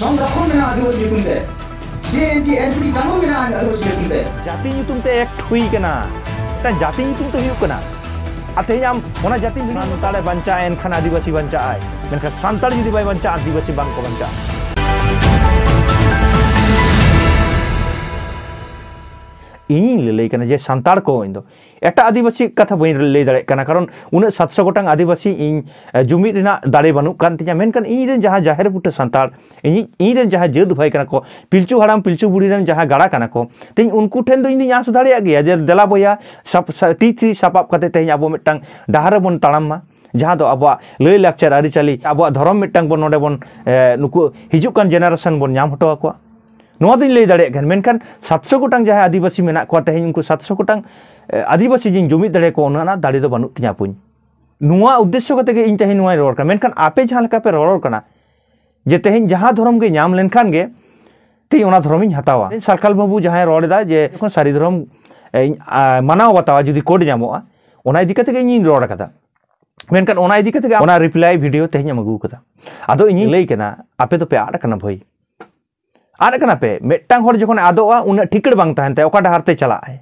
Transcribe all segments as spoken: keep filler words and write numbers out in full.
ᱥᱚᱝᱨᱚᱠᱷᱚᱱ ᱢᱮᱱᱟᱜᱼᱟ ᱟᱹᱫᱤᱵᱟᱹᱥᱤ ᱧᱩᱛᱩᱢ ᱛᱮ᱾ ᱥᱤ ᱮ N T N P T ᱠᱟᱹᱱᱩᱱ ᱢᱮᱱᱟᱜᱼᱟ ᱟᱹᱫᱤᱵᱟᱹᱥᱤ ᱧᱩᱛᱩᱢ ᱛᱮ᱾ ᱡᱟᱹᱛᱤ ᱧᱩᱛᱩᱢ ᱛᱮ ᱮᱠᱴ ᱦᱩᱭ ᱠᱟᱱᱟ, ᱢᱤᱫᱴᱟᱝ ᱡᱟᱹᱛᱤ ᱧᱩᱛᱩᱢ ᱛᱮ ᱦᱩᱭᱩᱜ ᱠᱟᱱᱟ᱾ ᱟᱨ ᱛᱮᱦᱮᱧ ᱟᱢ ᱚᱱᱟ ᱡᱟᱹᱛᱤ ᱥᱟᱱᱛᱟᱲᱮ ᱵᱟᱧᱪᱟᱜᱼᱟ, ᱮᱱᱠᱷᱟᱱ ᱟᱹᱫᱤᱵᱟᱹᱥᱤ ᱵᱟᱧᱪᱟᱜᱼᱟᱭ, ᱢᱮᱱᱠᱷᱟᱱ ᱥᱟᱱᱛᱟᱲ ᱡᱩᱫᱤ ᱵᱟᱭ ᱵᱟᱧᱪᱟᱜᱼᱟ, ᱟᱹᱫᱤᱵᱟᱹᱥᱤ ᱵᱟᱝ ᱠᱚ ᱵᱟᱧᱪᱟᱜᱼᱟ᱾ ᱤᱧᱤᱧ ᱞᱟᱹᱞᱟᱹᱭ ᱠᱟᱱᱟ ᱡᱮ ᱥᱟᱱᱛᱟᱲ ᱠᱚ, ᱤᱧ ᱫᱚ ᱮᱴᱟᱜ ᱟᱹᱫᱤᱵᱟᱹᱥᱤ ᱠᱟᱛᱷᱟ ᱵᱟᱹᱧ ᱞᱟᱹᱭ ᱫᱟᱲᱮᱭᱟᱜ ᱠᱟᱱᱟ, ᱠᱟᱨᱚᱱ ᱩᱱᱟᱹᱜ ᱥᱟᱛᱥᱚ ᱜᱚᱴᱟᱝ ᱟᱹᱫᱤᱵᱟᱹᱥᱤ ᱤᱧ, ᱮ, ᱡᱩᱢᱤᱫ ᱨᱮᱱᱟᱜ ᱫᱟᱲᱮ ᱵᱟᱹᱱᱩᱜ ᱠᱟᱱ ᱛᱤᱧᱟ᱾ ᱢᱮᱱᱠᱷᱟᱱ ᱤᱧ ᱨᱮᱱ ᱡᱟᱦᱟᱸ ᱡᱟᱦᱮᱨ ᱵᱩᱴᱟᱹ ᱥᱟᱱᱛᱟᱲ, ᱤᱧᱤᱡ, ᱤᱧ ᱨᱮᱱ ᱡᱟᱦᱟᱸ ᱡᱟᱹᱛ ᱵᱷᱟᱹᱭ ᱠᱟᱱᱟ ᱠᱚ, ᱯᱤᱞᱪᱩ ᱦᱟᱲᱟᱢ ᱯᱤᱞᱪᱩ ᱵᱩᱲᱦᱤ ᱨᱮᱱ ᱡᱟᱦᱟᱸ ᱜᱟᱲᱟ ᱠᱟᱱᱟ ᱠᱚ, ᱛᱮᱦᱮᱧ ᱩᱱᱠᱩ ᱴᱷᱮᱱ ᱫᱚ ᱤᱧ ᱫᱩᱧ ᱟᱸᱥ ᱫᱟᱲᱮᱭᱟᱜ ᱜᱮᱭᱟ ᱡᱮ ᱫᱮᱞᱟ ᱵᱚᱭᱦᱟ, ᱥᱟᱯ-, ᱥᱟ-, ᱛᱤ ᱛᱷᱤ ᱥᱟᱯᱟᱵ ᱠᱟᱛᱮ ᱛᱮᱦᱮᱧ ᱟᱵᱚ ᱢᱤᱫᱴᱟᱝ ᱰᱟᱦᱟᱨ ᱨᱮᱵᱚᱱ ᱛᱟᱲᱟᱢ ᱢᱟ, ᱡᱟᱦᱟᱸ ᱫᱚ ᱟᱵᱚᱣᱟᱜ ᱞᱟᱹᱭ ᱞᱟᱠᱪᱟᱨ ᱟᱹᱨᱤᱪᱟᱹᱞᱤ, ᱟᱵᱚᱣᱟᱜ ᱫᱷᱚᱨᱚᱢ ᱢᱤᱫᱴᱟᱝ ᱵᱚᱱ ᱱᱚᱰᱮ ᱵᱚᱱ, ᱮ, ᱱᱩᱠᱩ ᱦᱤᱡᱩᱜ ᱠᱟᱱ ᱡᱮᱱᱟᱨᱮᱥᱚᱱ ᱵᱚᱱ ᱧᱟᱢ ᱦᱚᱴᱚ ᱟᱠᱚᱣᱟ᱾ ᱱᱚᱣᱟ ᱫᱚᱧ ᱞᱟᱹᱭ ᱫᱟᱲᱮᱭᱟᱜ ᱠᱟᱱ, ᱢᱮᱱᱠᱷᱟᱱ ᱥᱟᱛᱥᱚ ᱜᱚᱴᱟᱝ ᱡᱟᱦᱟᱸᱭ ᱟᱹᱫᱤᱵᱟᱹᱥᱤ ᱢᱮᱱᱟᱜ ᱠᱚᱣᱟ, ᱛᱮᱦᱮᱧ ᱩᱱᱠᱩ ᱥᱟᱛᱥᱚ ᱜᱚᱴᱟᱝ, ᱮ, ᱟᱹᱫᱤᱵᱟᱹᱥᱤ ᱡᱮᱧ ᱡᱩᱢᱤᱫ ᱫᱟᱲᱮ ᱟᱠᱚᱣᱟ, ᱚᱱᱟ ᱨᱮᱱᱟᱜ ᱫᱟᱲᱮ ᱫᱚ ᱵᱟᱹᱱᱩᱜ ᱛᱤᱧᱟ ᱵᱚᱭᱦᱟ᱾ ᱱᱚᱣᱟ ᱩᱫᱽᱫᱮᱥᱥᱚ ᱠᱟᱛᱮ ᱜᱮ ᱤᱧ ᱛᱮᱦᱮᱧ ᱱᱚᱣᱟᱧ ᱨᱚᱲ ᱠᱟᱱᱟ᱾ ᱢᱮᱱᱠᱷᱟᱱ ᱟᱯᱮ ᱡᱟᱦᱟᱸ ᱞᱮᱠᱟ ᱯᱮ ᱨᱚᱨᱚᱲ ᱠᱟᱱᱟ ᱡᱮ ᱛᱮᱦᱮᱧ ᱡᱟᱦᱟᱸ ᱫᱷᱚᱨᱚᱢ ᱜᱮ ᱧᱟᱢ ᱞᱮᱱᱠᱷᱟᱱ ᱜᱮ ᱛᱮᱦᱮᱧ ᱚᱱᱟ ᱫᱷᱚᱨᱚᱢᱤᱧ ᱦᱟᱛᱟᱣᱟ᱾ ᱥᱟᱨᱠᱟᱞ ᱵᱟᱹᱵᱩ ᱡᱟᱦᱟᱸᱭ ᱨᱚᱲ ᱮᱫᱟ ᱡᱮ ᱡᱚᱠᱷᱚᱱ ᱥᱟᱹᱨᱤ ᱫᱷᱚᱨᱚᱢ, ᱮ, ᱤᱧ, ᱟ, ᱢᱟᱱᱟᱣ ᱵᱟᱛᱟᱣᱟ, ᱡᱩᱫᱤ ᱠᱳᱰ ᱧᱟᱢᱚᱜᱼᱟ, ᱚᱱᱟ ᱤᱫᱤ ᱠᱟᱛᱮ ᱜᱮ ᱤᱧᱤᱧ ᱨᱚᱲ ᱠᱟᱫᱟ᱾ ᱢᱮᱱᱠᱷᱟᱱ ᱚᱱᱟ ᱤᱫᱤ ᱠᱟᱛᱮ ᱜᱮ ᱚᱱᱟ ᱨᱤᱯᱞᱟᱭ ᱵᱷᱤᱰᱤᱭᱳ ᱛᱮᱦᱮᱧ ᱮᱢ ᱟᱹᱜᱩ ᱠᱟᱫᱟ᱾ ᱟᱫᱚ ᱤᱧᱤᱧ ᱞᱟᱹᱭ ᱠᱟᱱᱟ, ᱟᱯᱮ ᱫᱚᱯᱮ ᱟᱫ ᱟᱠᱟᱱᱟ ᱵᱷᱟᱹᱭ᱾ ᱟᱫ ᱟᱠᱟᱱᱟ ᱯᱮ᱾ ᱢᱤᱫᱴᱟᱝ ᱦᱚᱲ ᱡᱚᱠᱷᱚᱱᱮ ᱟᱫᱚᱜᱼᱟ, ᱩᱱᱟᱹᱜ ᱴᱷᱤᱠᱟᱹᱲ ᱵᱟᱝ ᱛᱟᱦᱮᱱ ᱛᱟᱭᱟ, ᱚᱠᱟ ᱰᱟᱦᱟᱨ ᱛᱮ ᱪᱟᱞᱟᱜ ᱟᱭ᱾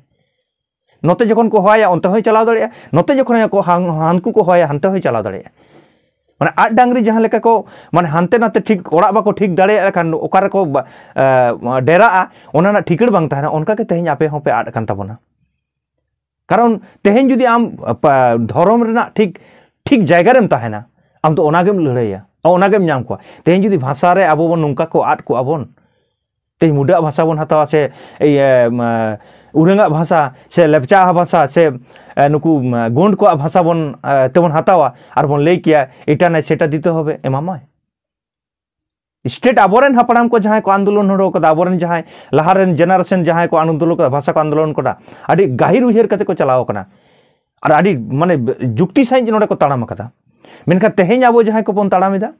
ᱱᱚᱛᱮ ᱡᱚᱠᱷᱚᱱ ᱠᱚ ᱦᱚᱦᱚᱭᱟ, ᱚᱱᱛᱮ ᱦᱚᱸᱭ ᱪᱟᱞᱟᱣ ᱫᱟᱲᱮᱭᱟᱜᱼᱟ, ᱱᱚᱛᱮ ᱡᱚᱠᱷᱚᱱ ᱠᱚ ᱦᱟᱱ-, ᱦᱟᱱᱠᱩ ᱠᱚ ᱦᱚᱦᱚᱭᱟ, ᱦᱟᱱᱛᱮ ᱦᱚᱸᱭ ᱪᱟᱞᱟᱣ ᱫᱟᱲᱮᱭᱟᱜᱼᱟ᱾ ᱢᱟᱱᱮ ᱟᱫ ᱰᱟᱝᱨᱤ ᱡᱟᱦᱟᱸ ᱞᱮᱠᱟ ᱠᱚ, ᱢᱟᱱᱮ ᱦᱟᱱᱛᱮ ᱱᱟᱛᱮ ᱴᱷᱤᱠ ᱚᱲᱟᱜ ᱵᱟᱠᱚ ᱴᱷᱤᱠ ᱫᱟᱲᱮᱭᱟᱜ ᱠᱷᱟᱱ ᱚᱠᱟ ᱨᱮᱠᱚ ᱵᱟ-, ᱮ, ᱰᱮᱨᱟᱜᱼᱟ, ᱚᱱᱟ ᱨᱮᱱᱟᱜ ᱴᱷᱤᱠᱟᱹᱲ ᱵᱟᱝ ᱛᱟᱦᱮᱱᱟ᱾ ᱚᱱᱠᱟ ᱜᱮ ᱛᱮᱦᱮᱧ ᱟᱯᱮ ᱦᱚᱸᱯᱮ ᱟᱫ ᱟᱠᱟᱱ ᱛᱟᱵᱚᱱᱟ᱾ ᱠᱟᱨᱚᱱ ᱛᱮᱦᱮᱧ ᱡᱩᱫᱤ ᱟᱢ, ᱯᱟ-, ᱫᱷᱚᱨᱚᱢ ᱨᱮᱱᱟᱜ ᱴᱷᱤᱠ, ᱴᱷᱤᱠ ᱡᱟᱭᱜᱟ ᱨᱮᱢ ᱛᱟᱦᱮᱱᱟ, ᱟᱢ ᱫᱚ ᱚᱱᱟ ᱜᱮᱢ ᱞᱟᱹᱲᱦᱟᱹᱭᱟ, ᱚᱱᱟ ᱜᱮᱢ ᱧᱟᱢ ᱠᱚᱣᱟ᱾ ᱛᱮᱦᱮᱧ ᱡᱩᱫᱤ ᱵᱷᱟᱥᱟ ᱨᱮ ᱟᱵᱚ ᱵᱚᱱ ᱱᱚᱝᱠᱟ ᱠᱚ ᱟᱫ ᱠᱚᱜᱼᱟ ᱵᱚᱱ, ᱛᱮᱦᱮᱧ ᱢᱩᱰᱟᱹᱣᱟᱜ ᱵᱷᱟᱥᱟ ᱵᱚᱱ ᱦᱟᱛᱟᱣᱟ ᱥᱮ ᱤᱭᱟᱹ, ᱢᱟ, ᱩᱨᱟᱹᱝᱟᱜ ᱵᱷᱟᱥᱟ ᱥᱮ ᱞᱮᱯᱪᱟ ᱵᱷᱟᱥᱟ ᱥᱮ, ᱮ, ᱱᱩᱠᱩ, ᱢᱟ, ᱜᱳᱸᱰ ᱠᱚᱣᱟᱜ ᱵᱷᱟᱥᱟ ᱵᱚᱱ, ᱮ, ᱛᱮᱵᱚᱱ ᱦᱟᱛᱟᱣᱟ ᱟᱨ ᱵᱚᱱ ᱞᱟᱹᱭ ᱠᱮᱭᱟ, "ᱮᱴᱟ ᱱᱟᱭ ᱥᱮᱴᱟ ᱫᱤᱛᱮ ᱦᱚᱵᱮ", ᱮᱢᱟᱢᱟᱭ᱾ ᱥᱴᱮᱴ ᱟᱵᱚᱨᱮᱱ ᱦᱟᱯᱲᱟᱢ ᱠᱚ ᱡᱟᱦᱟᱸᱭ ᱠᱚ ᱟᱱᱫᱳᱞᱚᱱ ᱦᱚᱴᱚ ᱠᱟᱫᱟ, ᱟᱵᱚᱨᱮᱱ ᱡᱟᱦᱟᱸᱭ ᱞᱟᱦᱟᱨᱮᱱ ᱡᱮᱱᱟᱨᱮᱥᱚᱱ ᱡᱟᱦᱟᱸᱭ ᱠᱚ ᱟᱱᱫᱳᱞᱚᱱ ᱠᱟᱫᱟ, ᱵᱷᱟᱥᱟ ᱠᱚ ᱟᱱᱫᱳᱞᱚᱱ ᱠᱟᱫᱟ, ᱟᱹᱰᱤ ᱜᱟᱹᱦᱤᱨ ᱩᱭᱦᱟᱹᱨ ᱠᱟᱛᱮ ᱠᱚ ᱪᱟᱞᱟᱣ ᱠᱟᱱᱟ ᱟᱨ ᱟᱹᱰᱤ, ᱢᱟᱱᱮ, ᱡᱩᱠᱛᱤ ᱥᱟᱺᱦᱤᱡ ᱱᱚᱰᱮ ᱠᱚ ᱛᱟᱲᱟᱢ ᱠᱟᱫᱟ᱾ ᱢᱮᱱᱠᱷᱟᱱ ᱛᱮᱦᱮᱧ ᱟᱵᱚ ᱡᱟᱦᱟᱸᱭ ᱠᱚᱵᱚᱱ ᱛᱟᱲᱟᱢ ᱮᱫᱟ,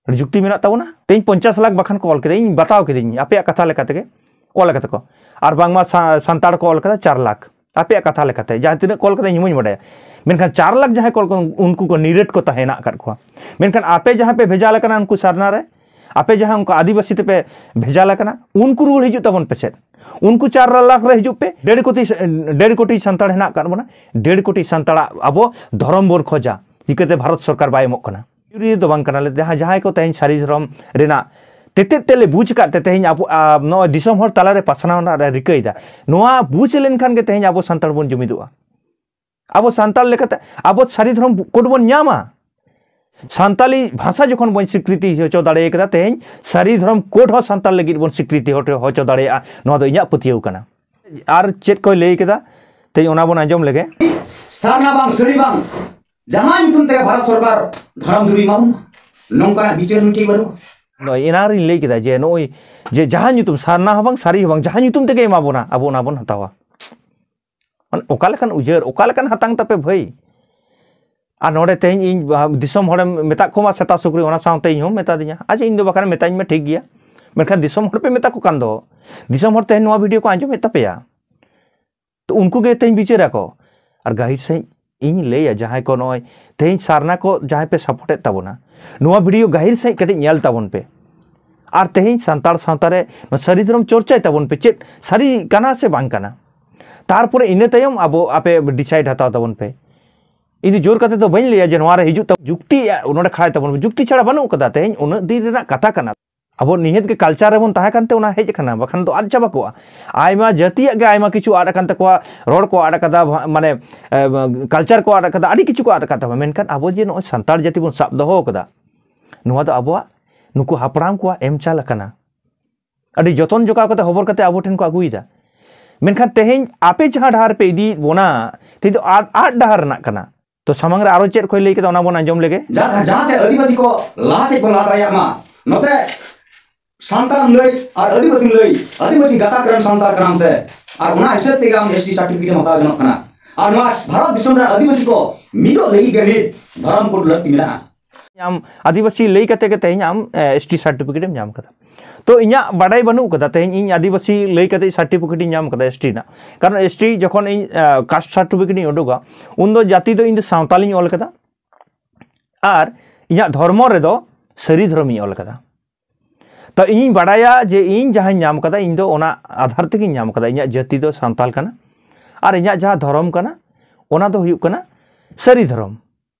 ᱟᱹᱰᱤ ᱡᱩᱠᱛᱤ ᱢᱮᱱᱟᱜ ᱛᱟᱵᱚᱱᱟ᱾ ᱛᱮᱦᱮᱧ ᱯᱚᱧᱪᱟᱥ ᱞᱟᱠᱷ ᱵᱟᱠᱷᱟᱱ ᱠᱚ ᱚᱞ ᱠᱮᱫᱟ, ᱤᱧ ᱵᱟᱛᱟᱣ ᱠᱤᱫᱟᱹᱧ, ᱟᱯᱮᱭᱟᱜ ᱠᱟᱛᱷᱟ ᱞᱮᱠᱟ ᱛᱮᱜᱮ ᱚᱞ ᱠᱟᱫᱟ ᱠᱚ᱾ ᱟᱨ ᱵᱟᱝᱢᱟ ᱥᱟ-, ᱥᱟᱱᱛᱟᱲ ᱠᱚ ᱚᱞ ᱠᱟᱫᱟ ᱪᱟᱨ ᱞᱟᱠᱷ, ᱟᱯᱮᱭᱟᱜ ᱠᱟᱛᱷᱟ ᱞᱮᱠᱟᱛᱮ, ᱡᱟᱦᱟᱸ ᱛᱤᱱᱟᱹᱜ ᱠᱚ ᱚᱞ ᱠᱟᱫᱟ ᱤᱧ ᱦᱚᱸ ᱵᱟᱹᱧ ᱵᱟᱰᱟᱭᱟ᱾ ᱢᱮᱱᱠᱷᱟᱱ ᱪᱟᱨ ᱞᱟᱠᱷ ᱡᱟᱦᱟᱸᱭ ᱠᱚ ᱚᱞ ᱠᱟᱫᱟ, ᱩᱱᱠᱩ ᱠᱚ ᱱᱤᱨᱟᱹᱴ ᱠᱚ ᱛᱟᱦᱮᱸ ᱦᱮᱱᱟᱜ ᱟᱠᱟᱫ ᱠᱚᱣᱟ᱾ ᱢᱮᱱᱠᱷᱟᱱ ᱟᱯᱮ ᱡᱟᱦᱟᱸ ᱯᱮ ᱵᱷᱮᱡᱟ ᱞᱮᱠᱟᱱᱟ ᱩᱱᱠᱩ ᱥᱟᱨᱱᱟ ᱨᱮ, ᱟᱯᱮ ᱡᱟᱦᱟᱸ ᱩᱱᱠᱩ ᱟᱹᱫᱤᱵᱟᱹᱥᱤ ᱛᱮᱯᱮ ᱵᱷᱮᱡᱟᱞ ᱟᱠᱟᱱᱟ, ᱩᱱᱠᱩ ᱨᱩᱣᱟᱹᱲ ᱦᱤᱡᱩᱜ ᱛᱟᱵᱚᱱ ᱯᱮᱥᱮᱫ᱾ ᱩᱱᱠᱩ ᱪᱟᱨ ᱞᱟᱠᱷ ᱨᱮ ᱦᱤᱡᱩᱜ ᱯᱮ᱾ ᱰᱮᱲ ᱠᱳᱴᱤ, ᱰᱮᱲ ᱠᱳᱴᱤ ᱥᱟᱱᱛᱟᱲ ᱦᱮᱱᱟᱜ ᱟᱠᱟᱫ ᱵᱚᱱᱟ᱾ ᱰᱮᱲ ᱠᱳᱴᱤ ᱥᱟᱱᱛᱟᱲᱟᱜ ᱟᱵᱚ ᱫᱷᱚᱨᱚᱢ ᱵᱚᱱ ᱠᱷᱚᱡᱟ, ᱪᱤᱠᱟᱹᱛᱮ ᱵᱷᱟᱨᱚᱛ ᱥᱚᱨᱠᱟᱨ ᱵᱟᱭ ᱮᱢᱚᱜ ᱠᱟᱱᱟ? ᱡᱩᱨᱤ ᱫᱚ ᱵᱟᱝ ᱠᱟᱱᱟᱞᱮ᱾ ᱡᱟᱦᱟᱸ, ᱡᱟᱦᱟᱸᱭ ᱠᱚ ᱛᱮᱦᱮᱧ ᱥᱟᱹᱨᱤ ᱫᱷᱚᱨᱚᱢ ᱨᱮᱱᱟᱜ ᱛᱮᱛᱮᱫ ᱛᱮᱞᱮ ᱵᱩᱡᱽ ᱟᱠᱟᱫ ᱛᱮ ᱛᱮᱦᱮᱧ ᱟᱵᱚ, ᱟ, ᱱᱚᱜᱼᱚᱭ ᱫᱤᱥᱚᱢ ᱦᱚᱲ ᱛᱟᱞᱟᱨᱮ ᱯᱟᱥᱱᱟᱣ ᱨᱮᱱᱟᱜ ᱞᱮ ᱨᱤᱠᱟᱹᱭᱮᱫᱟ, ᱱᱚᱣᱟ ᱵᱩᱡᱽ ᱞᱮᱱᱠᱷᱟᱱ ᱜᱮ ᱛᱮᱦᱮᱧ ᱟᱵᱚ ᱥᱟᱱᱛᱟᱲ ᱵᱚᱱ ᱡᱩᱢᱤᱫᱚᱜᱼᱟ᱾ ᱟᱵᱚ ᱥᱟᱱᱛᱟᱲ ᱞᱮᱠᱟᱛᱮ ᱟᱵᱚ ᱥᱟᱹᱨᱤ ᱫᱷᱚᱨᱚᱢ ᱠᱳᱰ ᱵᱚᱱ ᱧᱟᱢᱟ᱾ ᱥᱟᱱᱛᱟᱞᱤ ᱵᱷᱟᱥᱟ ᱡᱚᱠᱷᱚᱱ ᱵᱚᱱ ᱥᱤᱠᱨᱤᱛᱤ ᱦᱚᱪᱚ ᱫᱟᱲᱮ ᱠᱟᱫᱟ, ᱛᱮᱦᱮᱧ ᱥᱟᱹᱨᱤ ᱫᱷᱚᱨᱚᱢ ᱠᱳᱰ ᱦᱚᱸ ᱥᱟᱱᱛᱟᱲ ᱞᱟᱹᱜᱤᱫ ᱵᱚᱱ ᱥᱤᱠᱨᱤᱛᱤ ᱦᱚᱪᱚ, ᱦᱚᱪᱚ ᱫᱟᱲᱮᱭᱟᱜᱼᱟ᱾ ᱱᱚᱣᱟ ᱫᱚ ᱤᱧᱟᱹᱜ ᱯᱟᱹᱛᱭᱟᱹᱣ ᱠᱟᱱᱟ᱾ ᱟᱨ ᱪᱮᱫ ᱠᱚᱭ ᱞᱟᱹᱭ ᱠᱮᱫᱟ, ᱛᱮᱦᱮᱧ ᱚᱱᱟ ᱵᱚᱱ ᱟᱸᱡᱚᱢ ᱞᱮᱜᱮ᱾ ᱥᱟᱨᱱᱟ ᱵᱟᱝ ᱥᱟᱹᱨᱤ ᱵᱟᱝ, ᱡᱟᱦᱟᱸ ᱧᱩᱛᱩᱢ ᱛᱮᱜᱮ ᱵᱷᱟᱨᱚᱛ ᱥᱚᱨᱠᱟᱨ ᱫᱷᱚᱨᱚᱢ ᱫᱩᱨᱤ ᱮᱢᱟ ᱵᱚᱱᱟ, ᱱᱚᱝᱠᱟᱱᱟᱜ ᱵᱤᱪᱟᱹᱨ ᱢᱤᱫᱴᱤᱡ ᱵᱟᱹᱱᱩᱜᱼᱟ᱾ ᱱᱚᱜᱼᱚᱭ ᱮᱱᱟᱝ ᱨᱤᱧ ᱞᱟᱹᱭ ᱠᱮᱫᱟ ᱡᱮ ᱱᱚᱜᱼᱚᱭ ᱡᱮ ᱡᱟᱦᱟᱸ ᱧᱩᱛᱩᱢ, ᱥᱟᱨᱱᱟ ᱦᱚᱸ ᱵᱟᱝ ᱥᱟᱹᱨᱤ ᱦᱚᱸ ᱵᱟᱝ, ᱡᱟᱦᱟᱸ ᱧᱩᱛᱩᱢ ᱛᱮᱜᱮ ᱮᱢᱟ ᱵᱚᱱᱟ, ᱟᱵᱚ ᱚᱱᱟ ᱵᱚᱱ ᱦᱟᱛᱟᱣᱟ᱾ ᱢᱟᱱᱮ ᱚᱠᱟ ᱞᱮᱠᱟᱱ ᱩᱭᱦᱟᱹᱨ, ᱚᱠᱟ ᱞᱮᱠᱟᱱ ᱦᱟᱛᱟᱝ ᱛᱟᱯᱮ ᱵᱷᱟᱹᱭ? ᱟᱨ ᱱᱚᱰᱮ ᱛᱮᱦᱮᱧ ᱤᱧ, ᱟ, ᱫᱤᱥᱚᱢ ᱦᱚᱲᱮᱢ ᱢᱮᱛᱟᱜ ᱠᱚᱣᱟ ᱥᱮᱛᱟ ᱥᱩᱠᱨᱤ, ᱚᱱᱟ ᱥᱟᱶᱛᱮ ᱤᱧ ᱦᱚᱸ ᱢᱮᱛᱟ ᱫᱤᱧᱟ, ᱟᱪᱪᱷᱟ, ᱤᱧ ᱫᱚ ᱵᱟᱠᱷᱟᱱ ᱢᱮᱛᱟᱧ ᱢᱮ, ᱴᱷᱤᱠ ᱜᱮᱭᱟ᱾ ᱢᱮᱱᱠᱷᱟᱱ ᱫᱤᱥᱚᱢ ᱦᱚᱲ ᱯᱮ ᱢᱮᱛᱟ ᱠᱚ ᱠᱟᱱ ᱫᱚ, ᱫᱤᱥᱚᱢ ᱦᱚᱲ ᱛᱮᱦᱮᱧ ᱱᱚᱣᱟ ᱵᱷᱤᱰᱤᱭᱳ ᱠᱚ ᱟᱸᱡᱚᱢᱮᱫ ᱛᱟᱯᱮᱭᱟ, ᱛᱚ ᱩᱱᱠᱩ ᱜᱮ ᱛᱮᱦᱮᱧ ᱵᱤᱪᱟᱹᱨᱟᱠᱚ᱾ ᱟᱨ ᱜᱟᱹᱦᱤᱨ ᱥᱟᱺᱦᱤᱡ ᱤᱧ ᱞᱟᱹᱭᱟ, ᱡᱟᱦᱟᱸᱭ ᱠᱚ ᱱᱚᱜᱼᱚᱭ ᱛᱮᱦᱮᱧ ᱥᱟᱨᱱᱟ ᱠᱚ ᱡᱟᱦᱟᱸᱭ ᱯᱮ ᱥᱟᱯᱳᱨᱴᱮᱫ ᱛᱟᱵᱚᱱᱟ, ᱱᱚᱣᱟ ᱵᱷᱤᱰᱤᱭᱳ ᱜᱟᱹᱦᱤᱨ ᱥᱟᱺᱦᱤᱡ ᱠᱟᱹᱴᱤᱡ ᱧᱮᱞ ᱛᱟᱵᱚᱱ ᱯᱮ᱾ ᱟᱨ ᱛᱮᱦᱮᱧ ᱥᱟᱱᱛᱟᱲ ᱥᱟᱶᱛᱟ ᱨᱮ ᱱᱚᱣᱟ ᱥᱟᱹᱨᱤ ᱫᱷᱚᱨᱚᱢ ᱪᱚᱨᱪᱟᱭ ᱛᱟᱵᱚᱱ ᱯᱮ, ᱪᱮᱫ ᱥᱟᱹᱨᱤ ᱠᱟᱱᱟ ᱥᱮ ᱵᱟᱝ ᱠᱟᱱᱟ᱾ ᱛᱟᱨᱯᱚᱨᱮ ᱤᱱᱟᱹ ᱛᱟᱭᱚᱢ ᱟᱵᱚ ᱟᱯᱮ ᱰᱤᱥᱟᱭᱤᱰ ᱦᱟᱛᱟᱣ ᱛᱟᱵᱚᱱ ᱯᱮ᱾ ᱤᱧ ᱫᱚ ᱡᱳᱨ ᱠᱟᱛᱮ ᱫᱚ ᱵᱟᱹᱧ ᱞᱟᱹᱭᱟ ᱡᱮ ᱱᱚᱣᱟ ᱨᱮ ᱦᱤᱡᱩᱜ ᱛᱟᱵᱚᱱ, ᱡᱩᱠᱛᱤ ᱱᱚᱰᱮ ᱠᱷᱟᱲᱟᱭ ᱛᱟᱵᱚᱱ ᱯᱮ, ᱡᱩᱠᱛᱤ ᱪᱷᱟᱲᱟ ᱵᱟᱹᱱᱩᱜ ᱠᱟᱫᱟ᱾ ᱛᱮᱦᱮᱧ ᱩᱱᱟᱹᱜ ᱫᱤᱱ ᱨᱮᱱᱟᱜ ᱠᱟᱛᱷᱟ ᱠᱟᱱᱟ᱾ ᱟᱵᱚ ᱱᱤᱦᱟᱹᱛ ᱜᱮ ᱠᱟᱞᱪᱟᱨ ᱨᱮᱵᱚᱱ ᱛᱟᱦᱮᱸ ᱠᱟᱱᱛᱮ ᱚᱱᱟ ᱦᱮᱡ ᱟᱠᱟᱱᱟ, ᱵᱟᱠᱷᱟᱱ ᱫᱚ ᱟᱫ ᱪᱟᱵᱟ ᱠᱚᱜᱼᱟ᱾ ᱟᱭᱢᱟ ᱡᱟᱹᱛᱤᱭᱟᱜ ᱜᱮ ᱟᱭᱢᱟ ᱠᱤᱪᱷᱩ ᱟᱫ ᱟᱠᱟᱱ ᱛᱟᱠᱚᱣᱟ, ᱨᱚᱲ ᱠᱚ ᱟᱫ ᱟᱠᱟᱫᱟ, ᱵᱷᱟ-, ᱢᱟᱱᱮ, ᱮ, ᱠᱟᱞᱪᱟᱨ ᱠᱚ ᱟᱫ ᱟᱠᱟᱫᱟ, ᱟᱹᱰᱤ ᱠᱤᱪᱷᱩ ᱠᱚ ᱟᱫ ᱟᱠᱟᱫ ᱛᱟᱵᱚᱱᱟ᱾ ᱢᱮᱱᱠᱷᱟᱱ ᱟᱵᱚ ᱡᱮ ᱱᱚᱜᱼᱚᱭ ᱥᱟᱱᱛᱟᱲ ᱡᱟᱹᱛᱤ ᱵᱚᱱ ᱥᱟᱵ ᱫᱚᱦᱚ ᱟᱠᱟᱫᱟ, ᱱᱚᱣᱟ ᱫᱚ ᱟᱵᱚᱣᱟᱜ ᱱᱩᱠᱩ ᱦᱟᱯᱲᱟᱢ ᱠᱚᱣᱟᱜ ᱮᱢ ᱪᱟᱞ ᱟᱠᱟᱱᱟ᱾ ᱟᱹᱰᱤ ᱡᱚᱛᱚᱱ ᱡᱚᱜᱟᱣ ᱠᱟᱛᱮ ᱦᱚᱵᱚᱨ ᱠᱟᱛᱮ ᱟᱵᱚ ᱴᱷᱮᱱ ᱠᱚ ᱟᱹᱜᱩᱭᱮᱫᱟ᱾ ᱢᱮᱱᱠᱷᱟᱱ ᱛᱮᱦᱮᱧ ᱟᱯᱮ ᱡᱟᱦᱟᱸ ᱰᱟᱦᱟᱨ ᱯᱮ ᱤᱫᱤᱭᱮᱫ ᱵᱚᱱᱟ, ᱛᱮᱦᱮᱧ ᱫᱚ ᱟᱫ, ᱟᱫ ᱰᱟᱦᱟᱨ ᱨᱮᱱᱟᱜ ᱠᱟᱱᱟ᱾ ᱛᱚ ᱥᱟᱢᱟᱝ ᱨᱮ ᱟᱨᱚ ᱪᱮᱫ ᱠᱚᱭ ᱞᱟᱹᱭ ᱠᱮᱫᱟ, ᱚᱱᱟ ᱵᱚᱱ ᱟᱸᱡᱚᱢ ᱞᱮᱜᱮ᱾ ᱡᱟᱦᱟᱸ, ᱡᱟᱦᱟᱸᱛᱮ ᱟᱹᱫᱤᱵᱟᱹᱥᱤ ᱠᱚ ᱞᱟᱦᱟ ᱥᱮᱫ ᱵᱚᱱ ᱞᱟᱦᱟ ᱫᱟᱲᱮᱭᱟᱜ ᱢᱟ᱾ ᱱᱚᱛᱮ ᱥᱟᱱᱛᱟᱲᱮᱢ ᱞᱟᱹᱭ ᱟᱨ ᱟᱹᱫᱤᱵᱟᱹᱥᱤᱢ ᱞᱟᱹᱭ, ᱟᱹᱫᱤᱵᱟᱹᱥᱤ ᱜᱟᱛᱟᱠ ᱨᱮᱱ ᱥᱟᱱᱛᱟᱲ ᱠᱟᱱᱟᱢ ᱥᱮ, ᱟᱨ ᱚᱱᱟ ᱦᱤᱥᱟᱹᱵ ᱛᱮᱜᱮ ᱟᱢ ᱮᱥ ᱴᱤ ᱥᱟᱨᱴᱤᱯᱷᱤᱠᱮᱴ ᱮᱢ ᱦᱟᱛᱟᱣ ᱡᱚᱱᱚᱜ ᱠᱟᱱᱟ᱾ ᱟᱨ ᱱᱚᱣᱟ ᱵᱷᱟᱨᱚᱛ ᱫᱤᱥᱚᱢ ᱨᱮ ᱟᱹᱫᱤᱵᱟᱹᱥᱤ ᱠᱚ ᱢᱤᱫᱚᱜ ᱞᱟᱹᱜᱤᱫ ᱜᱮ ᱱᱤᱛ ᱫᱷᱚᱨᱚᱢ ᱠᱳᱰ ᱞᱟᱹᱠᱛᱤ ᱢᱮᱱᱟᱜᱼᱟ᱾ ᱟᱢ ᱟᱹᱫᱤᱵᱟᱹᱥᱤ ᱞᱟᱹᱭ ᱠᱟᱛᱮ ᱜᱮ ᱛᱮᱦᱮᱧ ᱟᱢ, ᱮ, ᱮᱥ ᱴᱤ ᱥᱟᱨᱴᱤᱯᱷᱤᱠᱮᱴ ᱮᱢ ᱧᱟᱢ ᱠᱟᱫᱟ᱾ ᱛᱚ ᱤᱧᱟᱹᱜ ᱵᱟᱰᱟᱭ ᱵᱟᱹᱱᱩᱜ ᱠᱟᱫᱟ, ᱛᱮᱦᱮᱧ ᱤᱧ ᱟᱹᱫᱤᱵᱟᱹᱥᱤ ᱞᱟᱹᱭ ᱠᱟᱛᱮ ᱥᱟᱨᱴᱤᱯᱷᱤᱠᱮᱴ ᱤᱧ ᱧᱟᱢ ᱠᱟᱫᱟ ᱮᱥ ᱴᱤ ᱨᱮᱱᱟᱜ᱾ ᱠᱟᱨᱚᱱ ᱮᱥ ᱴᱤ ᱡᱚᱠᱷᱚᱱ ᱤᱧ, ᱮ, ᱠᱟᱥᱴ ᱥᱟᱨᱴᱤᱯᱷᱤᱠᱮᱴ ᱤᱧ ᱩᱰᱩᱠᱟ, ᱩᱱᱫᱚ ᱡᱟᱹᱛᱤ ᱫᱚ ᱤᱧ ᱫᱚ ᱥᱟᱶᱛᱟᱞᱤᱧ ᱚᱞ ᱠᱟᱫᱟ ᱟᱨ ᱤᱧᱟᱹᱜ ᱫᱷᱚᱨᱢᱚ ᱨᱮᱫᱚ ᱥᱟᱹᱨᱤ ᱫᱷᱚᱨᱚᱢᱤᱧ ᱚᱞ ᱠᱟᱫᱟ᱾ ᱛᱚ ᱤᱧᱤᱧ ᱵᱟᱰᱟᱭᱟ ᱡᱮ ᱤᱧ ᱡᱟᱦᱟᱸᱧ ᱧᱟᱢ ᱠᱟᱫᱟ, ᱤᱧ ᱫᱚ ᱚᱱᱟ ᱟᱫᱷᱟᱨ ᱛᱮᱜᱤᱧ ᱧᱟᱢ ᱠᱟᱫᱟ᱾ ᱤᱧᱟᱹᱜ ᱡᱟᱹᱛᱤ ᱫᱚ ᱥᱟᱱᱛᱟᱲ ᱠᱟᱱᱟ ᱟᱨ ᱤᱧᱟᱹᱜ ᱡᱟᱦᱟᱸ ᱫᱷᱚᱨᱚᱢ ᱠᱟᱱᱟ, ᱚᱱᱟ ᱫᱚ ᱦᱩᱭᱩᱜ ᱠᱟᱱᱟ ᱥᱟᱹᱨᱤ ᱫᱷᱚᱨᱚᱢ᱾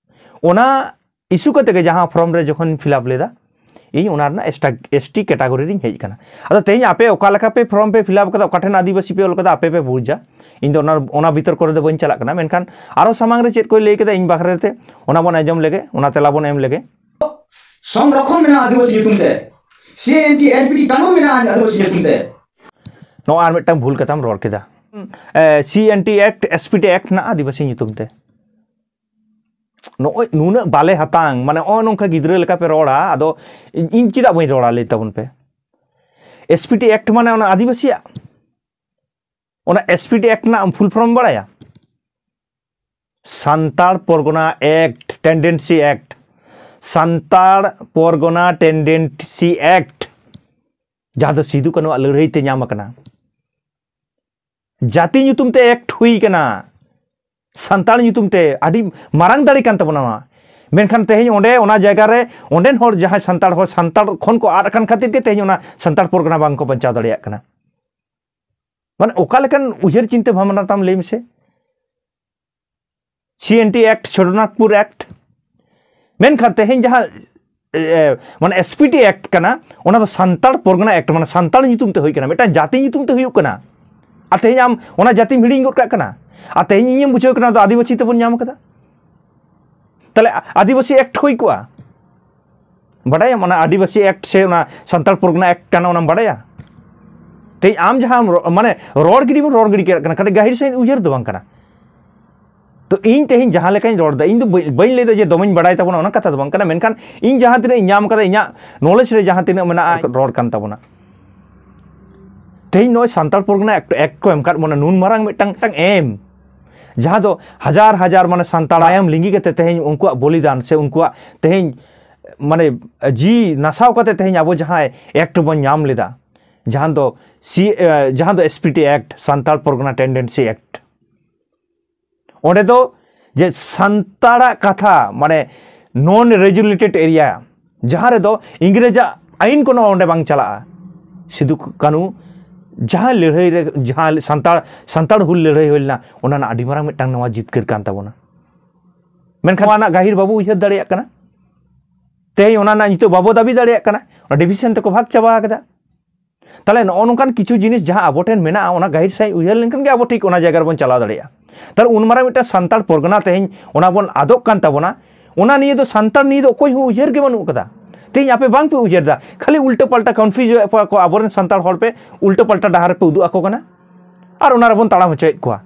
ᱚᱱᱟ ᱤᱥᱩ ᱠᱟᱛᱮ ᱜᱮ ᱡᱟᱦᱟᱸ ᱯᱷᱚᱨᱚᱢ ᱨᱮ ᱡᱚᱠᱷᱚᱱ ᱯᱷᱤᱞᱟᱯ ᱞᱮᱫᱟ, ᱤᱧ ᱚᱱᱟ ᱨᱮᱱᱟᱜ ᱮᱥᱴᱤ ᱠᱮᱴᱟᱜᱚᱨᱤ ᱨᱤᱧ ᱦᱮᱡ ᱟᱠᱟᱱᱟ᱾ ᱟᱫᱚ ᱛᱮᱦᱮᱧ ᱟᱯᱮ ᱚᱠᱟ ᱞᱮᱠᱟ ᱯᱮ ᱯᱷᱚᱨᱚᱢ ᱯᱮ ᱯᱷᱤᱞᱟᱯ ᱠᱟᱫᱟ, ᱚᱠᱟ ᱴᱷᱮᱱ ᱟᱹᱫᱤᱵᱟᱹᱥᱤ ᱯᱮ ᱚᱞ ᱠᱟᱫᱟ, ᱟᱯᱮ ᱯᱮ ᱵᱩᱡᱟ᱾ ᱤᱧ ᱫᱚ ᱚᱱᱟ ᱚᱱᱟ ᱵᱤᱛᱚᱨᱠᱚ ᱨᱮᱫᱚ ᱵᱟᱹᱧ ᱪᱟᱞᱟᱜ ᱠᱟᱱᱟ᱾ ᱢᱮᱱᱠᱷᱟᱱ ᱟᱨᱚ ᱥᱟᱢᱟᱝ ᱨᱮ ᱪᱮᱫ ᱠᱚᱭ ᱞᱟᱹᱭ ᱠᱮᱫᱟ ᱤᱧ ᱵᱟᱠᱷᱨᱟ ᱛᱮ, ᱚᱱᱟ ᱵᱚᱱ ᱟᱸᱡᱚᱢ ᱞᱮᱜᱮ, ᱚᱱᱟ ᱛᱮᱞᱟ ᱵᱚᱱ ᱮᱢ ᱞᱮᱜᱮ᱾ ᱥᱚᱝᱨᱚᱠᱷᱚᱱ ᱢᱮᱱᱟᱜᱼᱟ ᱟᱹᱫᱤᱵᱟᱹᱥᱤ ᱧᱩᱛᱩᱢ ᱛᱮ, ᱥᱤ ᱮ N T N P T ᱠᱟᱹᱱᱩᱱ ᱢᱮᱱᱟᱜᱼᱟ ᱟᱹᱫᱤᱵᱟᱹᱥᱤ ᱧᱩᱛᱩᱢ ᱛᱮ᱾ ᱱᱚᱣᱟ ᱟᱨ ᱢᱤᱫᱴᱟᱝ ᱵᱷᱩᱞ ᱠᱟᱛᱷᱟᱢ ᱨᱚᱲ ᱠᱮᱫᱟ᱾ C N T act, S P T act ᱦᱮᱱᱟᱜᱼᱟ ᱟᱹᱫᱤᱵᱟᱹᱥᱤ ᱧᱩᱛᱩᱢ ᱛᱮ᱾ ᱱᱚᱜᱼᱚᱭ ᱱᱩᱱᱟᱹᱜ ᱵᱟᱞᱮ ᱦᱟᱛᱟᱝ, ᱢᱟᱱᱮ ᱱᱚᱜᱼᱚᱭ ᱱᱚᱝᱠᱟ ᱜᱤᱫᱽᱨᱟᱹ ᱞᱮᱠᱟ ᱯᱮ ᱨᱚᱲᱟ, ᱟᱫᱚ ᱤᱧ ᱪᱮᱫᱟᱜ ᱵᱟᱹᱧ ᱨᱚᱲᱟ ᱞᱟᱹᱭ ᱛᱟᱵᱚᱱ ᱯᱮ? ᱮᱥ ᱯᱤ ᱴᱤ ᱮᱠᱴ ᱢᱟᱱᱮ ᱚᱱᱟ ᱟᱹᱫᱤᱵᱟᱹᱥᱤᱭᱟᱜ, ᱚᱱᱟ ᱮᱥ ᱯᱤ ᱴᱤ ᱮᱠᱴ ᱨᱮᱱᱟᱜ ᱯᱷᱩᱞ ᱯᱷᱚᱨᱢ ᱵᱟᱲᱟᱭᱟ? ᱥᱟᱱᱛᱟᱲ ᱯᱚᱨᱜᱚᱱᱟ ᱮᱠᱴ, ᱴᱮᱱᱰᱮᱱᱥᱤ ᱮᱠᱴ, ᱥᱟᱱᱛᱟᱲ ᱯᱚᱨᱜᱚᱱᱟ ᱴᱮᱱᱰᱮᱱᱥᱤ ᱮᱠᱴ, ᱡᱟᱦᱟᱸ ᱫᱚ ᱥᱤᱫᱩ ᱠᱟᱹᱱᱩᱣᱟᱜ ᱞᱟᱹᱲᱦᱟᱹᱭ ᱛᱮ ᱧᱟᱢ ᱟᱠᱟᱱᱟ᱾ ᱡᱟᱹᱛᱤ ᱧᱩᱛᱩᱢ ᱛᱮ ᱮᱠᱴ ᱦᱩᱭ ᱠᱟᱱᱟ, ᱥᱟᱱᱛᱟᱲ ᱧᱩᱛᱩᱢ ᱛᱮ᱾ ᱟᱹᱰᱤ ᱢᱟᱨᱟᱝ ᱫᱟᱲᱮ ᱠᱟᱱ ᱛᱟᱵᱚᱱᱟ ᱱᱚᱣᱟ᱾ ᱢᱮᱱᱠᱷᱟᱱ ᱛᱮᱦᱮᱧ ᱚᱸᱰᱮ, ᱚᱱᱟ ᱡᱟᱭᱜᱟ ᱨᱮ ᱚᱸᱰᱮᱱ ᱦᱚᱲ ᱡᱟᱦᱟᱸᱭ ᱥᱟᱱᱛᱟᱲ ᱦᱚᱲ ᱥᱟᱱᱛᱟᱲ ᱠᱷᱚᱱ ᱠᱚ ᱟᱫ ᱟᱠᱟᱱ ᱠᱷᱟᱹᱛᱤᱨ ᱜᱮ ᱛᱮᱦᱮᱧ ᱚᱱᱟ ᱥᱟᱱᱛᱟᱲ ᱯᱚᱨᱜᱟᱱᱟ ᱵᱟᱝ ᱠᱚ ᱵᱟᱧᱪᱟᱣ ᱫᱟᱲᱮᱭᱟᱜ ᱠᱟᱱᱟ᱾ ᱢᱟᱱᱮ ᱚᱠᱟ ᱞᱮᱠᱟᱱ ᱩᱭᱦᱟᱹᱨ ᱪᱤᱱᱛᱟᱹ ᱵᱷᱟᱵᱽᱱᱟ ᱛᱟᱢ ᱞᱟᱹᱭ ᱢᱮᱥᱮ? ᱥᱤ N T act, Chotanagpur act, ᱢᱮᱱᱠᱷᱟᱱ ᱛᱮᱦᱮᱧ ᱡᱟᱦᱟᱸ, ᱮ, ᱢᱟᱱᱮ ᱮᱥ ᱯᱤ ᱴᱤ ᱮᱠᱴ ᱠᱟᱱᱟ, ᱚᱱᱟ ᱫᱚ ᱥᱟᱱᱛᱟᱲ ᱯᱚᱨᱜᱟᱱᱟ ᱮᱠᱴ, ᱢᱟᱱᱮ ᱥᱟᱱᱛᱟᱲ ᱧᱩᱛᱩᱢ ᱛᱮ ᱦᱩᱭᱩᱜ ᱠᱟᱱᱟ, ᱢᱤᱫᱴᱟᱝ ᱡᱟᱹᱛᱤ ᱧᱩᱛᱩᱢ ᱛᱮ ᱦᱩᱭᱩᱜ ᱠᱟᱱᱟ᱾ ᱟᱨ ᱛᱮᱦᱮᱧ ᱟᱢ ᱚᱱᱟ ᱡᱟᱹᱛᱤᱢ ᱦᱤᱲᱤᱧ ᱜᱚᱫ ᱠᱟᱜ ᱠᱟᱱᱟ᱾ ᱟᱨ ᱛᱮᱦᱮᱧ ᱤᱧᱮᱢ ᱵᱩᱡᱷᱟᱹᱣ ᱠᱟᱱᱟ ᱫᱚ ᱟᱹᱫᱤᱵᱟᱹᱥᱤ ᱛᱮᱵᱚᱱ ᱧᱟᱢ ᱠᱟᱫᱟ᱾ ᱛᱟᱦᱞᱮ ᱟᱹᱫᱤᱵᱟᱹᱥᱤ ᱮᱠᱴ ᱦᱩᱭ ᱠᱚᱜᱼᱟ᱾ ᱵᱟᱰᱟᱭᱟᱢ ᱚᱱᱟ ᱟᱹᱫᱤᱵᱟᱹᱥᱤ ᱮᱠᱴ ᱥᱮ ᱚᱱᱟ ᱥᱟᱱᱛᱟᱲ ᱯᱚᱨᱜᱟᱱᱟ ᱮᱠᱴ ᱠᱟᱱᱟ, ᱚᱱᱟᱢ ᱵᱟᱰᱟᱭᱟ? ᱛᱮᱦᱮᱧ ᱟᱢ ᱡᱟᱦᱟᱸ ᱨᱚ-, ᱢᱟᱱᱮ ᱨᱚᱲ ᱜᱤᱰᱤ ᱵᱚᱱ ᱨᱚᱲ ᱜᱤᱰᱤ ᱠᱟᱜ ᱠᱟᱱᱟ, ᱠᱟᱹᱴᱤᱡ ᱜᱟᱹᱦᱤᱨ ᱥᱟᱺᱦᱤᱡ ᱩᱭᱦᱟᱹᱨ ᱫᱚ ᱵᱟᱝ ᱠᱟᱱᱟ᱾ ᱛᱚ ᱤᱧ ᱛᱮᱦᱮᱧ ᱡᱟᱦᱟᱸ ᱞᱮᱠᱟᱧ ᱨᱚᱲ ᱮᱫᱟ, ᱤᱧ ᱫᱚ ᱵᱟᱹᱧ, ᱵᱟᱹᱧ ᱞᱟᱹᱭ ᱮᱫᱟ ᱡᱮ ᱫᱚᱢᱮᱧ ᱵᱟᱰᱟᱭ ᱛᱟᱵᱚᱱᱟ, ᱚᱱᱟ ᱠᱟᱛᱷᱟ ᱫᱚ ᱵᱟᱝ ᱠᱟᱱᱟ᱾ ᱢᱮᱱᱠᱷᱟᱱ ᱤᱧ ᱡᱟᱦᱟᱸ ᱛᱤᱱᱟᱹᱜ ᱤᱧ ᱧᱟᱢ ᱠᱟᱫᱟ, ᱤᱧᱟᱹᱜ ᱱᱚᱞᱮᱡᱽ ᱨᱮ ᱡᱟᱦᱟᱸ ᱛᱤᱱᱟᱹᱜ ᱢᱮᱱᱟᱜᱼᱟ, ᱨᱚᱲ ᱠᱟᱱ ᱛᱟᱵᱚᱱᱟ᱾ ᱛᱮᱦᱮᱧ ᱱᱚᱜᱼᱚᱭ ᱥᱟᱱᱛᱟᱲ ᱯᱚᱨᱜᱟᱱᱟ ᱮᱠᱴ, ᱮᱠᱴ ᱠᱚ ᱮᱢ ᱠᱟᱫ ᱵᱚᱱᱟ, ᱱᱩᱱ ᱢᱟᱨᱟᱝ ᱢᱤᱫᱴᱟᱝ, ᱢᱤᱫᱴᱟᱝ ᱮᱢ, ᱡᱟᱦᱟᱸ ᱫᱚ ᱦᱟᱡᱟᱨ ᱦᱟᱡᱟᱨ ᱢᱟᱱᱮ ᱥᱟᱱᱛᱟᱲ ᱢᱟᱭᱟᱢ ᱞᱤᱸᱜᱤ ᱠᱟᱛᱮ ᱛᱮᱦᱮᱧ ᱩᱱᱠᱩᱣᱟᱜ ᱵᱚᱞᱤᱫᱟᱱ ᱥᱮ ᱩᱱᱠᱩᱣᱟᱜ ᱛᱮᱦᱮᱧ ᱢᱟᱱᱮ ᱡᱤᱣᱤ ᱱᱟᱥᱟᱣ ᱠᱟᱛᱮ ᱛᱮᱦᱮᱧ ᱟᱵᱚ ᱡᱟᱦᱟᱸᱭ ᱮᱠᱴ ᱵᱚᱱ ᱧᱟᱢ ᱞᱮᱫᱟ, ᱡᱟᱦᱟᱸ ᱫᱚ ᱥᱤ-, ᱮ, ᱡᱟᱦᱟᱸ ᱫᱚ S P T act, Santal Pargana tenancy act. ᱚᱸᱰᱮ ᱫᱚ ᱡᱮ ᱥᱟᱱᱛᱟᱲᱟᱜ ᱠᱟᱛᱷᱟ, ᱢᱟᱱᱮ ᱱᱚᱱ ᱨᱮᱡᱩᱞᱮᱴᱮᱰ ᱮᱨᱤᱭᱟ, ᱡᱟᱦᱟᱸ ᱨᱮᱫᱚ ᱤᱝᱨᱮᱡᱟᱜ ᱟᱹᱭᱤᱱ ᱠᱚ ᱱᱚᱣᱟ ᱚᱸᱰᱮ ᱵᱟᱝ ᱪᱟᱞᱟᱜᱼᱟ᱾ ᱥᱤᱫᱩ ᱠᱟᱹᱱᱦᱩ ᱡᱟᱦᱟᱸ ᱞᱟᱹᱲᱦᱟᱹᱭ ᱨᱮ, ᱡᱟᱦᱟᱸ ᱥᱟᱱᱛᱟᱲ, ᱥᱟᱱᱛᱟᱲ ᱦᱩᱞ ᱞᱟᱹᱲᱦᱟᱹᱭ ᱦᱩᱭ ᱞᱮᱱᱟ, ᱚᱱᱟ ᱨᱮᱱᱟᱜ ᱟᱹᱰᱤ ᱢᱟᱨᱟᱝ ᱢᱤᱫᱴᱟᱝ ᱱᱚᱣᱟ ᱡᱤᱛᱠᱟᱹᱨ ᱠᱟᱱ ᱛᱟᱵᱚᱱᱟ᱾ ᱢᱮᱱᱠᱷᱟᱱ ᱱᱚᱣᱟ ᱨᱮᱱᱟᱜ ᱜᱟᱹᱦᱤᱨ ᱵᱟᱵᱚ ᱩᱭᱦᱟᱹᱨ ᱫᱟᱲᱮᱭᱟᱜ ᱠᱟᱱᱟ᱾ ᱛᱮᱦᱮᱧ ᱚᱱᱟ ᱨᱮᱱᱟᱜ ᱱᱤᱛᱚᱜ ᱵᱟᱵᱚ ᱫᱟᱹᱵᱤ ᱫᱟᱲᱮᱭᱟᱜ ᱠᱟᱱᱟ, ᱚᱱᱟ ᱰᱤᱵᱷᱤᱥᱚᱱ ᱛᱮᱠᱚ ᱵᱷᱟᱜᱽ ᱪᱟᱵᱟ ᱟᱠᱟᱫᱟ᱾ ᱛᱟᱦᱞᱮ ᱱᱚᱜᱼᱚ ᱱᱚᱝᱠᱟᱱ ᱠᱤᱪᱷᱩ ᱡᱤᱱᱤᱥ ᱡᱟᱦᱟᱸ ᱟᱵᱚ ᱴᱷᱮᱱ ᱢᱮᱱᱟᱜᱼᱟ, ᱚᱱᱟ ᱜᱟᱹᱦᱤᱨ ᱥᱟᱺᱦᱤᱡ ᱩᱭᱦᱟᱹᱨ ᱞᱮᱱᱠᱷᱟᱱ ᱜᱮ ᱟᱵᱚ ᱴᱷᱤᱠ ᱚᱱᱟ ᱡᱟᱭᱜᱟ ᱨᱮᱵᱚᱱ ᱪᱟᱞᱟᱣ ᱫᱟᱲᱮᱭᱟᱜᱼᱟ᱾ ᱛᱟᱦᱞᱮ ᱩᱱ ᱢᱟᱨᱟᱝ ᱢᱤᱫᱴᱟᱝ ᱥᱟᱱᱛᱟᱲ ᱯᱚᱨᱜᱟᱱᱟ ᱛᱮᱦᱮᱧ ᱚᱱᱟ ᱵᱚᱱ ᱟᱫᱚᱜ ᱠᱟᱱ ᱛᱟᱵᱚᱱᱟ, ᱚᱱᱟ ᱱᱤᱭᱮ ᱫᱚ ᱥᱟᱱᱛᱟᱲ ᱱᱤᱭᱮ ᱫᱚ ᱚᱠᱚᱭ ᱦᱚᱸ ᱩᱭᱦᱟᱹᱨ ᱜᱮ ᱵᱟᱹᱱᱩᱜ ᱠᱟᱫᱟ᱾ ᱛᱮᱦᱮᱧ ᱟᱯᱮ ᱵᱟᱝ ᱯᱮ ᱩᱭᱦᱟᱹᱨ ᱮᱫᱟ, ᱠᱷᱟᱹᱞᱤ ᱩᱞᱴᱟᱹ ᱯᱟᱞᱴᱟ ᱠᱚᱱᱯᱷᱤᱭᱩᱡᱽ ᱮᱫ ᱠᱚᱣᱟ ᱠᱚ ᱟᱵᱚᱨᱮᱱ ᱥᱟᱱᱛᱟᱲ ᱦᱚᱲ, ᱯᱮ ᱩᱞᱴᱟᱹ ᱯᱟᱞᱴᱟ ᱰᱟᱦᱟᱨ ᱨᱮᱯᱮ ᱩᱫᱩᱜ ᱟᱠᱚ ᱠᱟᱱᱟ ᱟᱨ ᱚᱱᱟ ᱨᱮᱵᱚᱱ ᱛᱟᱲᱟᱢ ᱦᱚᱪᱚᱭᱮᱫ ᱠᱚᱣᱟ᱾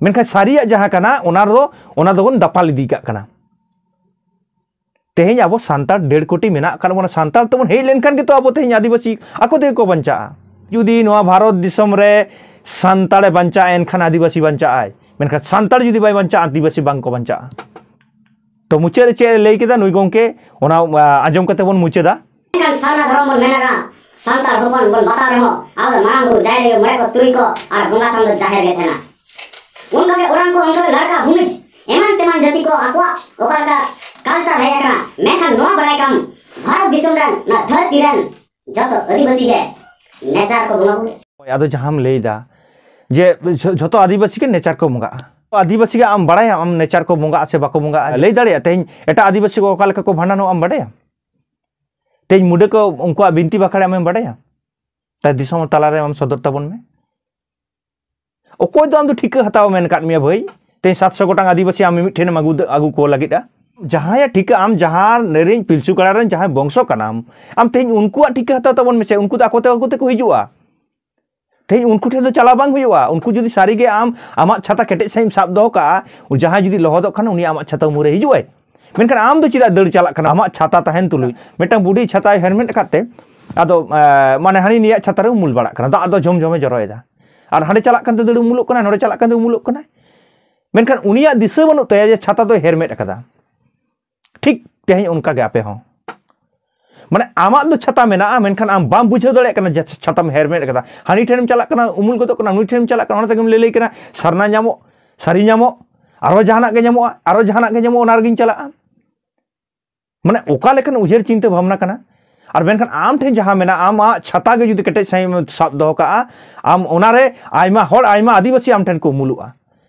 ᱢᱮᱱᱠᱷᱟᱱ ᱥᱟᱹᱨᱤᱭᱟᱜ ᱡᱟᱦᱟᱸ ᱠᱟᱱᱟ, ᱚᱱᱟ ᱨᱮᱫᱚ, ᱚᱱᱟ ᱫᱚᱵᱚᱱ ᱫᱟᱯᱟᱞ ᱤᱫᱤ ᱠᱟᱜ ᱠᱟᱱᱟ᱾ ᱛᱮᱦᱮᱧ ᱟᱵᱚ ᱥᱟᱱᱛᱟᱲ ᱰᱮᱲ ᱠᱳᱴᱤ ᱢᱮᱱᱟᱜ ᱟᱠᱟᱫ ᱵᱚᱱᱟ, ᱥᱟᱱᱛᱟᱲ ᱛᱮᱵᱚᱱ ᱦᱮᱡ ᱞᱮᱱᱠᱷᱟᱱ ᱜᱮᱛᱚ ᱟᱵᱚ ᱛᱮᱦᱮᱧ ᱟᱹᱫᱤᱵᱟᱹᱥᱤ ᱟᱠᱚ ᱛᱮᱜᱮ ᱠᱚ ᱵᱟᱧᱪᱟᱜᱼᱟ᱾ ᱡᱩᱫᱤ ᱱᱚᱣᱟ ᱵᱷᱟᱨᱚᱛ ᱫᱤᱥᱚᱢ ᱨᱮ ᱥᱟᱱᱛᱟᱲᱮ ᱵᱟᱧᱪᱟᱜᱼᱟ, ᱮᱱᱠᱷᱟᱱ ᱟᱹᱫᱤᱵᱟᱹᱥᱤ ᱵᱟᱧᱪᱟᱜᱼᱟᱭ, ᱢᱮᱱᱠᱷᱟᱱ ᱥᱟᱱᱛᱟᱲ ᱡᱩᱫᱤ ᱵᱟᱭ ᱵᱟᱧᱪᱟᱜᱼᱟ, ᱟᱹᱫᱤᱵᱟᱹᱥᱤ ᱵᱟᱝ ᱠᱚ ᱵᱟᱧᱪᱟᱜᱼᱟ᱾ ᱛᱚ ᱢᱩᱪᱟᱹᱫ ᱨᱮ ᱪᱮᱫ ᱮ ᱞᱟᱹᱭ ᱠᱮᱫᱟ ᱱᱩᱭ ᱜᱚᱢᱠᱮ, ᱚᱱᱟ, ᱟ, ᱟᱸᱡᱚᱢ ᱠᱟᱛᱮ ᱵᱚᱱ ᱢᱩᱪᱟᱹᱫᱟ᱾ ᱢᱮᱱᱠᱷᱟᱱ ᱥᱟᱨᱱᱟ ᱫᱷᱚᱨᱚᱢ ᱵᱚᱱ ᱢᱮᱱᱟ, ᱥᱟᱱᱛᱟᱲ ᱦᱚᱯᱚᱱ ᱵᱚᱱ ᱵᱟᱛᱟᱣ ᱨᱮᱦᱚᱸ, ᱟᱵᱚ ᱢᱟᱨᱟᱝ ᱵᱩᱨᱩ, ᱡᱟᱦᱮᱨ ᱟᱭᱳ, ᱢᱚᱬᱮ ᱠᱚ ᱛᱩᱨᱩᱭ ᱠᱚ ᱟᱨ ᱵᱚᱸᱜᱟ ᱛᱷᱟᱱ ᱫᱚ ᱡᱟᱦᱮᱨ ᱜᱮ ᱛᱟᱦᱮᱱᱟ᱾ ᱚᱱᱠᱟᱜᱮ ᱚᱨᱟᱝ ᱠᱚ, ᱚᱱᱠᱟᱜᱮ ᱞᱟᱲᱠᱟ ᱵᱷᱩᱢᱤᱡᱽ ᱮᱢᱟᱱ ᱛᱮᱢᱟᱱ ᱡᱟᱹᱛᱤ ᱠᱚ ᱟᱠᱚᱣᱟᱜ ᱚᱠᱟ ᱞᱮᱠᱟ ᱠᱟᱞᱪᱟᱨ ᱦᱮᱡ ᱟᱠᱟᱱᱟ, ᱢᱮᱱᱠᱷᱟᱱ ᱱᱚᱣᱟ ᱵᱟᱲᱟᱭ ᱠᱟᱢ, ᱵᱷᱟᱨᱚᱛ ᱫᱤᱥᱚᱢ ᱨᱮᱱ, ᱱᱚᱣᱟ ᱫᱷᱟᱹᱨᱛᱤ ᱨᱮᱱ ᱡᱚᱛᱚ ᱟᱹᱫᱤᱵᱟᱹᱥᱤ ᱜᱮ ᱱᱮᱪᱟᱨ ᱠᱚ ᱵᱚᱸᱜᱟ ᱵᱩᱨᱩᱭᱟ᱾ ᱟᱫᱚ ᱡᱟᱦᱟᱸᱢ ᱞᱟᱹᱭᱫᱟ ᱡᱮ ᱡᱷᱚ-, ᱡᱷᱚᱛᱚ ᱟᱹᱫᱤᱵᱟᱹᱥᱤ ᱜᱮ ᱱᱮᱪᱟᱨ ᱠᱚ ᱵᱚᱸᱜᱟᱜᱼᱟ, ᱟᱹᱫᱤᱵᱟᱹᱥᱤ ᱜᱮ ᱟᱢ ᱵᱟᱲᱟᱭᱟᱢ ᱟᱢ ᱱᱮᱪᱟᱨ ᱠᱚ ᱵᱚᱸᱜᱟᱜᱼᱟ ᱥᱮ ᱵᱟᱠᱚ ᱵᱚᱸᱜᱟᱜᱼᱟ? ᱞᱟᱹᱭ ᱫᱟᱲᱮᱭᱟᱜᱼᱟ ᱛᱮᱦᱮᱧ ᱮᱴᱟᱜ ᱟᱹᱫᱤᱵᱟᱹᱥᱤ ᱠᱚ ᱚᱠᱟ ᱞᱮᱠᱟ ᱠᱚ ᱵᱷᱟᱸᱰᱟᱱᱚᱜᱼᱟ, ᱟᱢ ᱵᱟᱰᱟᱭᱟᱢ? ᱛᱮᱦᱮᱧ ᱢᱩᱰᱟᱹ ᱠᱚ ᱩᱱᱠᱩᱣᱟᱜ ᱵᱤᱱᱛᱤ ᱵᱟᱠᱷᱮᱲ ᱟᱢᱮᱢ ᱵᱟᱰᱟᱭᱟ? ᱛᱟᱭ ᱫᱤᱥᱚᱢ ᱛᱟᱞᱟᱨᱮ ᱟᱢ ᱥᱚᱫᱚᱨ ᱛᱟᱵᱚᱱ ᱢᱮ᱾ ᱚᱠᱚᱭ ᱫᱚ ᱟᱢ ᱫᱚ ᱴᱷᱤᱠᱟᱹ ᱦᱟᱛᱟᱣ ᱢᱮᱱ ᱟᱠᱟᱫ ᱢᱮᱭᱟ ᱵᱷᱟᱹᱭ? ᱛᱮᱦᱮᱧ ᱥᱟᱛᱥᱚ ᱜᱚᱴᱟᱝ ᱟᱹᱫᱤᱵᱟᱹᱥᱤ ᱟᱢ ᱢᱤᱢᱤᱫ ᱴᱷᱮᱱᱮᱢ ᱟᱹᱜᱩ, ᱟᱹᱜᱩ ᱠᱚ ᱞᱟᱹᱜᱤᱫᱼᱟ᱾ ᱡᱟᱦᱟᱸᱭᱟᱜ ᱴᱷᱤᱠᱟᱹ ᱟᱢ, ᱡᱟᱦᱟᱸ ᱨᱮᱱ ᱯᱤᱞᱪᱩ ᱠᱟᱲᱟ ᱨᱮᱱ ᱡᱟᱦᱟᱸᱭ ᱵᱚᱝᱥᱚ ᱠᱟᱱᱟᱢ, ᱟᱢ ᱛᱮᱦᱮᱧ ᱩᱱᱠᱩᱣᱟᱜ ᱴᱷᱤᱠᱟᱹ ᱦᱟᱛᱟᱣ ᱛᱟᱵᱚᱱ ᱢᱮᱥᱮ, ᱩᱱᱠᱩ ᱫᱚ ᱟᱠᱚ ᱛᱮ, ᱟᱠᱚ ᱛᱮᱠᱚ ᱦᱤᱡᱩᱜᱼᱟ᱾ ᱛᱮᱦᱮᱧ ᱩᱱᱠᱩ ᱴᱷᱮᱱ ᱫᱚ ᱪᱟᱞᱟᱣ ᱵᱟᱝ ᱦᱩᱭᱩᱜᱼᱟ᱾ ᱩᱱᱠᱩ ᱡᱩᱫᱤ ᱥᱟᱹᱨᱤᱜᱮ ᱟᱢ ᱟᱢᱟᱜ ᱪᱷᱟᱛᱟ ᱠᱮᱴᱮᱡ ᱥᱟᱺᱦᱤᱡ ᱮᱢ ᱥᱟᱵ ᱫᱚᱦᱚ ᱠᱟᱜᱼᱟ, ᱡᱟᱦᱟᱸᱭ ᱡᱩᱫᱤ ᱞᱚᱦᱚᱫᱚᱜ ᱠᱷᱟᱱ ᱩᱱᱤ ᱟᱢᱟᱜ ᱪᱷᱟᱛᱟ ᱩᱢᱩᱞ ᱨᱮ ᱦᱤᱡᱩᱜᱼᱟᱭ᱾ ᱢᱮᱱᱠᱷᱟᱱ ᱟᱢ ᱫᱚ ᱪᱮᱫᱟᱜ ᱫᱟᱹᱲ ᱪᱟᱞᱟᱜ ᱠᱟᱱᱟ ᱟᱢᱟᱜ ᱪᱷᱟᱛᱟ ᱛᱟᱦᱮᱱ ᱛᱩᱞᱩᱡ? ᱢᱤᱫᱴᱟᱝ ᱵᱩᱰᱷᱤ ᱪᱷᱟᱛᱟᱭ ᱦᱮᱨᱢᱮᱫ ᱟᱠᱟᱫ ᱛᱮ, ᱟᱫᱚ, ᱮ, ᱢᱟᱱᱮ ᱦᱟᱹᱱᱤ ᱱᱤᱭᱟᱜ ᱪᱷᱟᱛᱟ ᱨᱮ ᱩᱢᱩᱞ ᱵᱟᱲᱟᱜ ᱠᱟᱱᱟ, ᱫᱟᱜ ᱫᱚ ᱡᱷᱚᱢ ᱡᱷᱚᱢᱮ ᱡᱚᱨᱚᱭᱮᱫᱟ᱾ ᱟᱨ ᱦᱟᱸᱰᱮ ᱪᱟᱞᱟᱜ ᱠᱟᱱ ᱛᱮ ᱫᱟᱹᱲ ᱩᱢᱩᱞᱚᱜ ᱠᱟᱱᱟᱭ, ᱱᱚᱰᱮ ᱪᱟᱞᱟᱜ ᱠᱟᱱ ᱛᱮ ᱩᱢᱩᱞᱚᱜ ᱠᱟᱱᱟᱭ᱾ ᱢᱮᱱᱠᱷᱟᱱ ᱩᱱᱤᱭᱟᱜ ᱫᱤᱥᱟᱹ ᱵᱟᱹᱱᱩᱜ ᱛᱟᱭᱟ ᱡᱮ ᱪᱷᱟᱛᱟ ᱫᱚᱭ ᱦᱮᱨᱢᱮᱫ ᱟᱠᱟᱫᱟ᱾ ᱴᱷᱤᱠ ᱛᱮᱦᱮᱧ ᱚᱱᱠᱟ ᱜᱮ ᱟᱯᱮ ᱦᱚᱸ᱾ ᱢᱟᱱᱮ ᱟᱢᱟᱜ ᱫᱚ ᱪᱷᱟᱛᱟ ᱢᱮᱱᱟᱜᱼᱟ, ᱢᱮᱱᱠᱷᱟᱱ ᱟᱢ ᱵᱟᱢ ᱵᱩᱡᱷᱟᱹᱣ ᱫᱟᱲᱮᱭᱟᱜ ᱠᱟᱱᱟ ᱡᱮ ᱪᱷᱟᱛᱟᱢ ᱦᱮᱨᱢᱮᱫ ᱟᱠᱟᱫᱟ᱾ ᱦᱟᱹᱱᱤ ᱴᱷᱮᱱᱮᱢ ᱪᱟᱞᱟᱜ ᱠᱟᱱᱟ, ᱩᱢᱩᱞ ᱜᱚᱫᱚᱜ ᱠᱟᱱᱟ, ᱱᱩᱭ ᱴᱷᱮᱱᱮᱢ ᱪᱟᱞᱟᱜ ᱠᱟᱱᱟ, ᱚᱱᱟ ᱛᱮᱜᱮᱢ ᱞᱟᱹᱞᱟᱹᱭ ᱠᱟᱱᱟ, ᱥᱟᱨᱱᱟ ᱧᱟᱢᱚᱜ, ᱥᱟᱹᱨᱤ ᱧᱟᱢᱚᱜ, ᱟᱨᱚ ᱡᱟᱦᱟᱱᱟᱜ ᱜᱮ ᱧᱟᱢᱚᱜᱼᱟ, ᱟᱨᱚ ᱡᱟᱦᱟᱱᱟᱜ ᱜᱮ ᱧᱟᱢᱚᱜᱼᱟ, ᱚᱱᱟ ᱨᱮᱜᱮᱧ ᱪᱟᱞᱟᱜᱼᱟ᱾ ᱢᱟᱱᱮ ᱚᱠᱟ ᱞᱮᱠᱟᱱ ᱩᱭᱦᱟᱹᱨ ᱪᱤᱱᱛᱟᱹ ᱵᱷᱟᱵᱽᱱᱟ ᱠᱟᱱᱟ? ᱟᱨ ᱢᱮᱱᱠᱷᱟᱱ ᱟᱢ ᱴᱷᱮᱱ ᱡᱟᱦᱟᱸ ᱢᱮᱱᱟᱜᱼᱟ, ᱟᱢᱟᱜ ᱪᱷᱟᱛᱟ ᱜᱮ ᱡᱩᱫᱤ ᱠᱮᱴᱮᱡ ᱥᱟᱺᱦᱤᱡ ᱮᱢ ᱥᱟᱵ ᱫᱚᱦᱚ ᱠᱟᱜᱼᱟ, ᱟᱢ ᱚᱱᱟᱨᱮ ᱟᱭᱢᱟ ᱦᱚᱲ, ᱟᱭᱢᱟ ᱟᱹᱫᱤᱵᱟᱹᱥᱤ ᱟᱢ ᱴᱷᱮᱱ ᱠᱚ ᱩᱢᱩᱞᱚᱜᱼᱟ᱾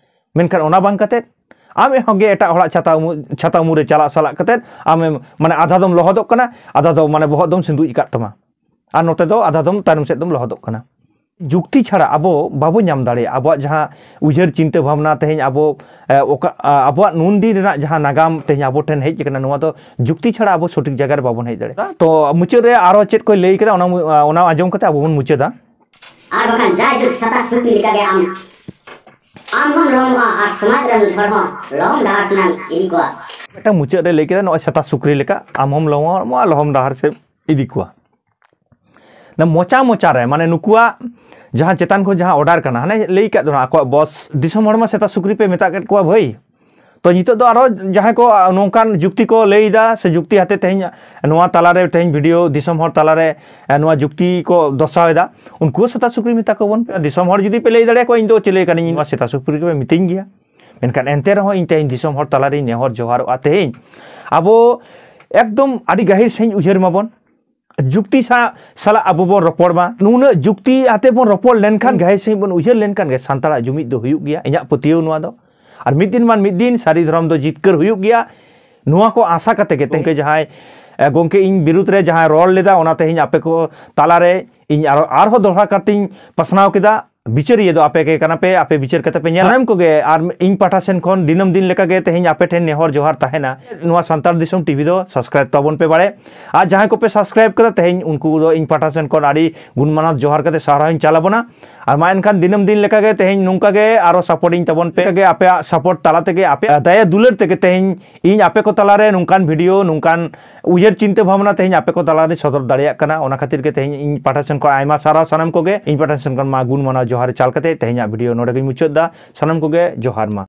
ᱢᱮᱱᱠᱷᱟᱱ ᱚᱱᱟ ᱵᱟᱝ ᱠᱟᱛᱮ ᱟᱢ ᱦᱚᱸᱜᱮ ᱮᱴᱟᱜ ᱦᱚᱲᱟᱜ ᱪᱷᱟᱛᱟ ᱩᱢᱩᱞ, ᱪᱷᱟᱛᱟ ᱩᱢᱩᱞ ᱨᱮ ᱪᱟᱞᱟᱜ ᱥᱟᱞᱟᱜ ᱠᱟᱛᱮ ᱟᱢᱮᱢ, ᱢᱟᱱᱮ, ᱟᱫᱷᱟ ᱫᱚᱢ ᱞᱚᱦᱚᱫᱚᱜ ᱠᱟᱱᱟ, ᱟᱫᱷᱟ ᱫᱚ, ᱢᱟᱱᱮ, ᱵᱚᱦᱚᱜ ᱫᱚᱢ ᱥᱤᱸᱫᱩᱡ ᱟᱠᱟᱫ ᱛᱟᱢᱟ, ᱟᱨ ᱱᱚᱛᱮ ᱫᱚ ᱟᱫᱷᱟ ᱫᱚᱢ ᱛᱟᱭᱱᱚᱢ ᱥᱮᱫ ᱫᱚᱢ ᱞᱚᱦᱚᱫᱚᱜ ᱠᱟᱱᱟ᱾ ᱡᱩᱠᱛᱤ ᱪᱷᱟᱲᱟ ᱟᱵᱚ ᱵᱟᱵᱚ ᱧᱟᱢ ᱫᱟᱲᱮᱭᱟᱜᱼᱟ᱾ ᱟᱵᱚᱣᱟᱜ ᱡᱟᱦᱟᱸ ᱩᱭᱦᱟᱹᱨ ᱪᱤᱱᱛᱟᱹ ᱵᱷᱟᱵᱽᱱᱟ ᱛᱮᱦᱮᱧ ᱟᱵᱚ, ᱮ, ᱚᱠᱟ, ᱟ, ᱟᱵᱚᱣᱟᱜ ᱱᱩᱱ ᱫᱤᱱ ᱨᱮᱱᱟᱜ ᱡᱟᱦᱟᱸ ᱱᱟᱜᱟᱢ ᱛᱮᱦᱮᱧ ᱟᱵᱚ ᱴᱷᱮᱱ ᱦᱮᱡ ᱟᱠᱟᱱᱟ, ᱱᱚᱣᱟ ᱫᱚ ᱡᱩᱠᱛᱤ ᱪᱷᱟᱲᱟ ᱟᱵᱚ ᱥᱚᱴᱷᱤᱠ ᱡᱟᱭᱜᱟ ᱨᱮ ᱵᱟᱵᱚᱱ ᱦᱮᱡ ᱫᱟᱲᱮᱭᱟᱜᱼᱟ᱾ ᱛᱚ, ᱢᱩᱪᱟᱹᱫ ᱨᱮ ᱟᱨᱚ ᱪᱮᱫ ᱠᱚᱭ ᱞᱟᱹᱭ ᱠᱮᱫᱟ, ᱚᱱᱟ ᱢᱩ-, ᱟ, ᱚᱱᱟ ᱟᱸᱡᱚᱢ ᱠᱟᱛᱮ ᱟᱵᱚ ᱵᱚᱱ ᱢᱩᱪᱟᱹᱫᱟ᱾ ᱟᱨ ᱵᱟᱠᱷᱟᱱ ᱡᱟᱭᱡᱩᱜᱽ ᱥᱟᱫᱟ ᱥᱩᱠᱨᱤ ᱞᱮᱠᱟᱜᱮ ᱟᱢ, ᱟᱢ ᱦᱚᱸᱢ ᱞᱚᱦᱚᱢᱚᱜᱼᱟ ᱟᱨ ᱥᱚᱢᱟᱡᱽ ᱨᱮᱱ ᱦᱚᱲ ᱦᱚᱸ ᱞᱚᱦᱚᱢ ᱰᱟᱦᱟᱨ ᱥᱮᱱᱟᱢ ᱤᱫᱤ ᱠᱚᱣᱟ᱾ ᱢᱤᱫᱴᱟᱝ ᱢᱩᱪᱟᱹᱫ ᱨᱮ ᱞᱟᱹᱭ ᱠᱮᱫᱟ, ᱱᱚᱜᱼᱚᱭ ᱥᱮᱛᱟ ᱥᱩᱠᱨᱤ ᱞᱮᱠᱟ ᱟᱢ ᱦᱚᱸᱢ ᱞᱚᱦᱚᱢᱚᱜᱼᱟ, ᱞᱚᱦᱚᱢ ᱰᱟᱦᱟᱨ ᱥᱮᱫ ᱤᱫᱤ ᱠᱚᱣᱟ᱾ ᱚᱱᱟ ᱢᱚᱪᱟ ᱢᱚᱪᱟ ᱨᱮ, ᱢᱟᱱᱮ, ᱱᱩᱠᱩᱣᱟᱜ ᱡᱟᱦᱟᱸ ᱪᱮᱛᱟᱱ ᱠᱷᱚᱱ ᱡᱟᱦᱟᱸ order ᱠᱟᱱᱟ, ᱦᱟᱱᱮ ᱞᱟᱹᱭ ᱠᱟᱫ ᱫᱚ ᱱᱟ, ᱟᱠᱚᱣᱟᱜ boss, ᱫᱤᱥᱚᱢ ᱦᱚᱲ ᱢᱟ ᱥᱮᱛᱟ ᱥᱩᱠᱨᱤ ᱯᱮ ᱢᱮᱛᱟᱜ ᱠᱮᱫ ᱠᱚᱣᱟ ᱵᱷᱟᱹᱭ᱾ ᱛᱚ, ᱱᱤᱛᱚᱜ ᱫᱚ ᱟᱨᱚ ᱡᱟᱦᱟᱸᱭ ᱠᱚ, ᱟ, ᱱᱚᱝᱠᱟᱱ ᱡᱩᱠᱛᱤ ᱠᱚ ᱞᱟᱹᱭ ᱮᱫᱟ, ᱥᱮ ᱡᱩᱠᱛᱤ ᱟᱛᱮ ᱛᱮᱦᱮᱧ ᱱᱚᱣᱟ ᱛᱟᱞᱟᱨᱮ ᱛᱮᱦᱮᱧ video ᱫᱤᱥᱚᱢ ᱦᱚᱲ ᱛᱟᱞᱟᱨᱮ, ᱮ, ᱱᱚᱣᱟ ᱡᱩᱠᱛᱤ ᱠᱚ ᱫᱚᱨᱥᱟᱣ ᱮᱫᱟ, ᱩᱱᱠᱩ ᱦᱚᱸ ᱥᱮᱛᱟ ᱥᱩᱠᱨᱤ ᱢᱮᱛᱟ ᱠᱚᱵᱚᱱ ᱯᱮ᱾ ᱫᱤᱥᱚᱢ ᱦᱚᱲ ᱡᱩᱫᱤ ᱯᱮ ᱞᱟᱹᱭ ᱫᱟᱲᱮᱭᱟᱠᱚᱣᱟ, ᱤᱧ ᱫᱚ ᱪᱤᱞᱤ ᱠᱟᱹᱱᱟᱹᱧ, ᱱᱚᱣᱟ ᱥᱮᱛᱟ ᱥᱩᱠᱨᱤ ᱠᱚᱯᱮ ᱢᱤᱛᱟᱹᱧ ᱜᱮᱭᱟ᱾ ᱢᱮᱱᱠᱷᱟᱱ ᱮᱱᱛᱮ ᱨᱮᱦᱚᱸ ᱤᱧ ᱛᱮᱦᱮᱧ ᱫᱤᱥᱚᱢ ᱦᱚᱲ ᱛᱟᱞᱟᱨᱮᱧ ᱱᱮᱦᱚᱨ ᱡᱚᱦᱟᱨᱚᱜᱼᱟ, ᱛᱮᱦᱮᱧ ᱟᱵᱚ ᱮᱠᱫᱚᱢ ᱟᱹᱰᱤ ᱜᱟᱹᱦᱤᱨ ᱥᱟᱺᱦᱤᱡ ᱩᱭᱦᱟᱹᱨ ᱢᱟᱵᱚᱱ, ᱡᱩᱠᱛᱤ ᱥᱟ-, ᱥᱟᱞᱟᱜ ᱟᱵᱚ ᱵᱚᱱ ᱨᱚᱯᱚᱲ ᱢᱟ᱾ ᱱᱩᱱᱟᱹᱜ ᱡᱩᱠᱛᱤ ᱟᱛᱮ ᱵᱚᱱ ᱨᱚᱯᱚᱲ ᱞᱮᱱᱠᱷᱟᱱ, ᱜᱟᱹᱦᱤᱨ ᱥᱟᱺᱦᱤᱡ ᱵᱚᱱ ᱩᱭᱦᱟᱹᱨ ᱞᱮᱱᱠᱷᱟᱱ ᱜᱮ ᱥᱟᱱᱛᱟᱲᱟᱜ ᱡᱩᱢᱤᱫ ᱫᱚ ᱦᱩᱭᱩᱜ ᱜᱮᱭᱟ, ᱤᱧᱟᱹᱜ ᱯᱟᱹᱛᱭᱟᱹᱣ ᱱᱚᱣᱟ ᱫᱚ᱾ ᱟᱨ ᱢᱤᱫ ᱫᱤᱱ ᱵᱟᱝ ᱢᱤᱫ ᱫᱤᱱ ᱥᱟᱹᱨᱤ ᱫᱷᱚᱨᱚᱢ ᱫᱚ ᱡᱤᱛᱠᱟᱹᱨ ᱦᱩᱭᱩᱜ ᱜᱮᱭᱟ᱾ ᱱᱚᱣᱟ ᱠᱚ ᱟᱥᱟ ᱠᱟᱛᱮ ᱜᱮ ᱛᱮᱦᱮᱧ ᱡᱟᱦᱟᱸᱭ, ᱮ, ᱜᱚᱢᱠᱮ ᱤᱧ ᱵᱤᱨᱩᱫᱷ ᱨᱮ ᱡᱟᱦᱟᱸᱭ ᱨᱚᱲ ᱞᱮᱫᱟ, ᱚᱱᱟ ᱛᱮᱦᱮᱧ ᱟᱯᱮ ᱠᱚ ᱛᱟᱞᱟᱨᱮ ᱤᱧ ᱟᱨᱚ, ᱟᱨᱦᱚᱸ ᱫᱚᱦᱲᱟ ᱠᱟᱛᱮᱧ ᱯᱟᱥᱱᱟᱣ ᱠᱮᱫᱟ᱾ ᱵᱤᱪᱟᱹᱨᱤᱭᱟᱹ ᱫᱚ ᱟᱯᱮ ᱜᱮ ᱠᱟᱱᱟ ᱯᱮ, ᱟᱯᱮ ᱵᱤᱪᱟᱹᱨ ᱠᱟᱛᱮ ᱯᱮ ᱧᱮᱞᱟ᱾ ᱥᱟᱱᱟᱢ ᱠᱚᱜᱮ, ᱟᱨ ᱤᱧ ᱯᱟᱦᱴᱟ ᱥᱮᱱ ᱠᱷᱚᱱ ᱫᱤᱱᱟᱹᱢ ᱫᱤᱱ ᱞᱮᱠᱟᱜᱮ ᱛᱮᱦᱮᱧ ᱟᱯᱮ ᱴᱷᱮᱱ ᱱᱮᱦᱚᱨ ᱡᱚᱦᱟᱨ ᱛᱟᱦᱮᱱᱟ, ᱱᱚᱣᱟ ᱥᱟᱱᱛᱟᱲ ᱫᱤᱥᱚᱢ TV ᱫᱚ subscribe ᱛᱟᱵᱚᱱ ᱯᱮ ᱵᱟᱲᱮ᱾ ᱟᱨ ᱡᱟᱦᱟᱸᱭ ᱠᱚᱯᱮ subscribe ᱠᱟᱫᱟ, ᱛᱮᱦᱮᱧ ᱩᱱᱠᱩ ᱫᱚ ᱤᱧ ᱯᱟᱦᱴᱟ ᱥᱮᱱ ᱠᱷᱚᱱ ᱟᱹᱰᱤ ᱜᱩᱱ ᱢᱟᱱᱟᱣ ᱡᱚᱦᱟᱨ ᱠᱟᱛᱮ ᱥᱟᱨᱦᱟᱣ ᱤᱧ ᱪᱟᱞ ᱟᱵᱚᱱᱟ᱾ ᱟᱨ ᱢᱟ ᱮᱱᱠᱷᱟᱱ ᱫᱤᱱᱟᱹᱢ ᱫᱤᱱ ᱞᱮᱠᱟᱜᱮ ᱛᱮᱦᱮᱧ ᱱᱚᱝᱠᱟ ᱜᱮ ᱟᱨᱚ support ᱤᱧ ᱛᱟᱵᱚᱱ ᱯᱮ᱾ ᱟᱯᱮᱭᱟᱜ support ᱛᱟᱞᱟ ᱛᱮᱜᱮ, ᱟᱯᱮᱭᱟᱜ ᱫᱟᱭᱟ ᱫᱩᱞᱟᱹᱲ ᱛᱮᱜᱮ ᱛᱮᱦᱮᱧ ᱤᱧ ᱟᱯᱮ ᱠᱚ ᱛᱟᱞᱟᱨᱮ ᱱᱚᱝᱠᱟᱱ video, ᱱᱚᱝᱠᱟᱱ ᱩᱭᱦᱟᱹᱨ ᱪᱤᱱᱛᱟᱹ ᱵᱷᱟᱵᱽᱱᱟ ᱛᱮᱦᱮᱧ ᱟᱯᱮ ᱠᱚ ᱛᱟᱞᱟᱨᱮ ᱥᱚᱫᱚᱨ ᱫᱟᱲᱮᱭᱟᱜ ᱠᱟᱱᱟ᱾ ᱚᱱᱟ ᱠᱷᱟᱹᱛᱤᱨ ᱜᱮ ᱛᱮᱦᱮᱧ ᱤᱧ ᱯᱟᱦᱴᱟ ᱥᱮᱱ ᱠᱷᱚᱱ ᱟᱭᱢᱟ ᱥᱟᱨᱦᱟᱣ ᱥᱟᱱᱟᱢ ᱠᱚᱜᱮ᱾ ᱤᱧ ᱯᱟᱦᱴᱟ ᱥᱮᱱ ᱠᱷᱚᱱ ᱢᱟ ᱜᱩᱱ ᱢᱟᱱᱟᱣ ᱡᱚᱦᱟᱨ ᱪᱟᱞ ᱠᱟᱛᱮ ᱛᱮᱦᱮᱧᱟᱜ video ᱱᱚᱰᱮ ᱜᱤᱧ ᱢᱩᱪᱟᱹᱫ ᱫᱟ᱾ ᱥᱟᱱᱟᱢ ᱠᱚᱜᱮ ᱡᱚᱦᱟᱨ ᱢᱟ᱾